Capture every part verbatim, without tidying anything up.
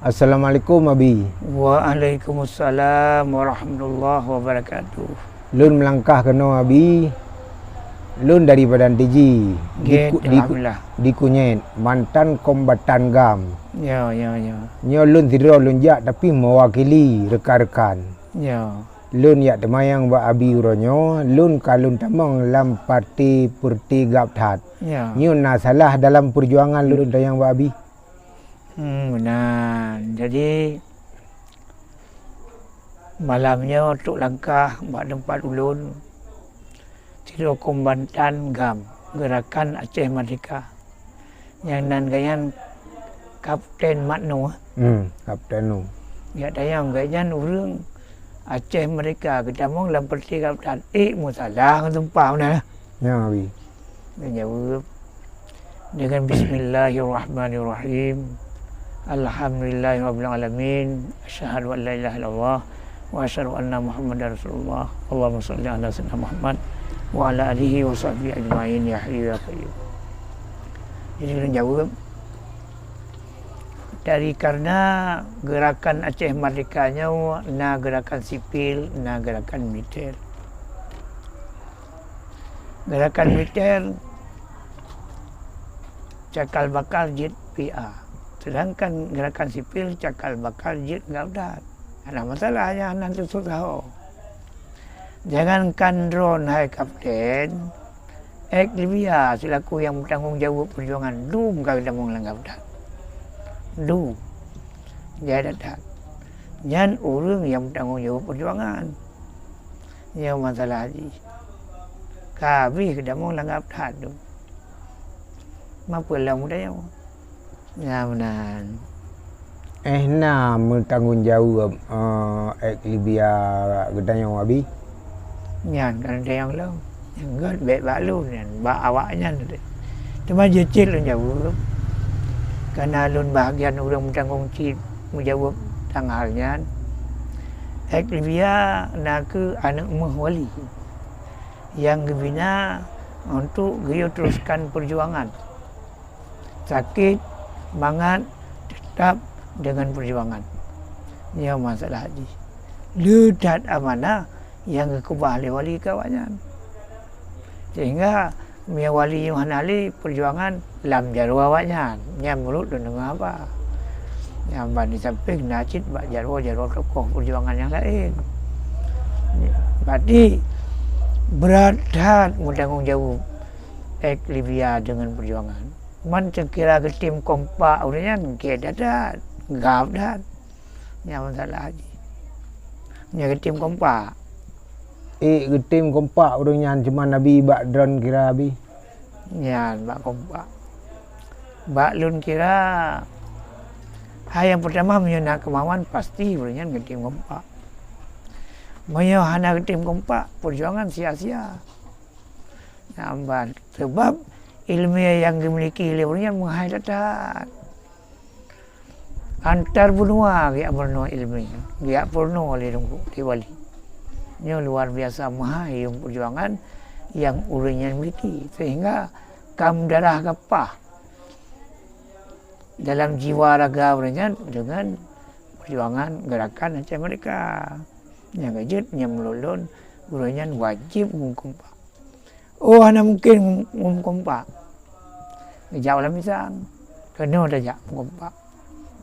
Assalamualaikum, Abi. Waalaikumsalam warahmatullahi wabarakatuh. Lôn meulangkah keunoe, Abi. Lôn dari Padang Tiji, di Ku-, di Ku-, alhamdulillah, di Kunyet, mantan kombatan GAM. Ya, ya, ya. Nyoe lôn sidroe lôn jak, tapi mewakili rekan-rekan. Ya. Lôn jak teumanyong bak Abi uroe nyoe, lôn ka lôn tamong lam parti peureute GAM that. Ya. Nyoe na salah dalam peujuangan lôn tanyong bak Abi? Hmm, meunan. Jadi, malam nyoe trok langkah bak teumpat ulôn, sidroe kombatan GAM, Gerakan Aceh Merdeka. Nyang nan gobnyan Kapten Mat Noe. Hmm, Kapten Noe. Jak tanyong, gobnyan ureuëng Aceh Merdeka, geutamong lam parti GAM that, ék meusalah ngon sumpah meunan. Ya, Abi. Geujaweueb dengan bismillahirrahmanirrahim. Alhamdulillahirabbil alamin. Asyhadu an la ilaha illallah wa asyhadu anna Muhammadar Rasulullah. Allahumma shalli ala sayyidina Muhammad wa ala alihi wa sahbihi ajmain ya hayyu ya qayyum. Jadi lôn jaweueb, dari karena Gerakan Aceh Merdeka nyoe na gerakan sipil, na gerakan militer. Gerakan militer cakal bakal jeuet P A, sedangkan gerakan sipil cakal bakal jeuet GAM that. Hana masalah, nyan hana teususaho. Jangankan droen hai kapten, Ek Libia selaku nyang meutanggong jaweueb peujuangan dum ka geutamong lam GAM that. Dum. Jai that-that. Nyan ureuëng nyang meutanggong jaweueb peujuangan. Nyoe masalah jih. Ka habéh geutamong lam GAM that dum. Ma peue lom geutanyoe? Nyan meunan. Eh, na meutanggong jaweueb, eh, Ek Libia geutanyoe, Abi? Nyan ka neutanyong lom. Nyang göt bék bak lôn nyan, bak awaknyan teuh. Teuma jeuet cit lôn jaweueb, kareuna lôn bahagian ureuëng meutanggong cit meujaweueb tang hal nyan. Ek Libia na kheueh aneuëk méuh wali nyang geubina untuk geuyue teruskan peujuangan. Sakét mangat teutap deungon peujuangan. Nyoe masalah jih. Le that amanah nyang geukeubah lé wali keu awaknyan. Sehingga meunyoe wali nyoe hana lé, peujuangan lam jaroe awaknyan. Nyan meunurot lôn deungoe haba. Nyan ban di sampéng na cit bak jaroe-jaroe tokoh peujuangan nyang laén. Berarti brat that meutanggong jaweueb Ek Libia deungon peujuangan. Man seukira geutem kompak ureuëng nyan, gét that-that, gab that. Nyan masalah jih. Nyan geutem kompak. Eh, geutem kompak ureuëng nyan, cuma Nabi bak droen kira Abi. Nyan bak kompak. Bak lôn kira, hai nyang peurtama, meunyoe na keumawan, pasti ureuëng nyan geutem kompak. Meunyoe hana geutem kompak, peujuangan sia-sia. Nyan ban, sabab iéleumé nyang geumiliki lé ureuëng nyan meuhai that-that. Antar benua geujak meurunoe iéleumé, geujak peurunoe lé Teungku, lé wali. Nyoe luar biasa meuhai ilmu peujuangan nyang ureuëng nyan miliki, sehingga ka meudarah gapah dalam jiwa raga ureuëng nyan deungon peujuangan gerakan Aceh Merdeka. Nyang keujeuet nyang meulôn-lôn, ureuëng nyan wajéb meuhuköm Oh, hana mungken ngon, ngon meukompak. Geujak u Lamisang, keunoe tajak meukompak.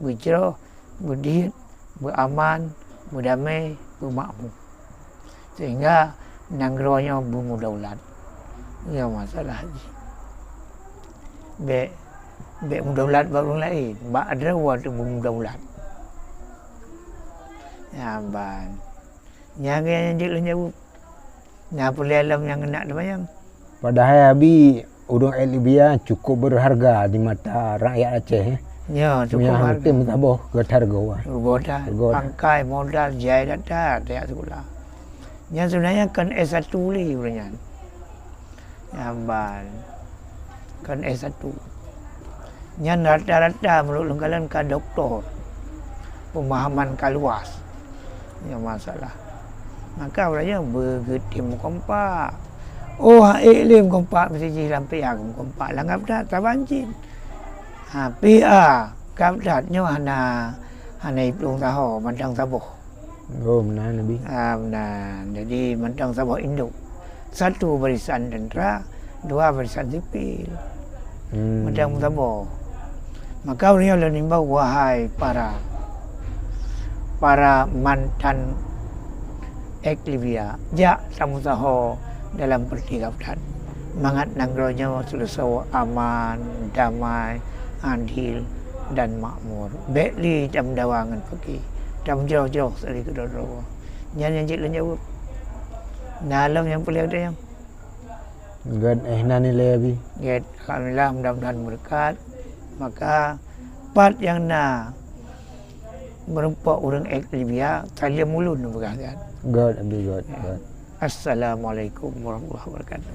Beujroh, beudiet, beuaman, beudamé, beumakmu. Sehingga nanggroe nyoe beumudaulat. Nyoe masalah jih. Bék, bék mudaulat bak ureuëng laén, bak droe teuk beumudaulat. Nyan ban. Nyang, nyang jeuet lôn jaweueb. Na peue lé lom nyang keuneuk teumanyong. Padahai Abi, ureuëng Libya cukup berharga di mata rakyat Aceh, eh. Ya, cukup berharga. Meunyoe hareuta meusaboh geutargo, ah. Geutargo. Pangkai, modal, jai that-that, tajak sikula. Nyan seubeunajih kon S satu lé ureuëng nyan. Nyan ban. Kon S satu. Nyan rata-rata meunurot lôn kalon ka doktor. Peumahaman ka luas. Nyan masalah. Maka ureuëng nyan beugeutem meukompak. Oh, hana ék lé meukompak, meusti jih lam P A meukompak. Lam gab that saban cit. Ha, P A, gab that nyoe hana, Hana jiplueng saho, mantong saboh. Oh, meunan, Abi. Ah, meunan. Jadi, mantong saboh induk. Satu barisan tentara, dua barisan sipil. Hmm. Mantong saboh. Maka ureueng nyoe lôn imbau, wahai para, para mantan ek Libya, jak tameusaho dalam partai Gabthat. Mangat nanggroe nyoe seuleusoe aman, damai, adil, dan makmur. Bék lé tameudawa ngon paki, tameujroh-jroh sabe keudroe-droe. Nyan nyang jeuet lôn jaweueb. Na lom nyang peuleueh gata nyan? Gét, eh, na nilai, Abi. Gét, alhamdulillah, mudah-mudahan berkat. Maka, pat nyang na meurumpok ureueng ek Libya, saleuem ulôn peugah nyan. Gét, Abi, gét, gét. Assalamualaikum warahmatullahi wabarakatuh.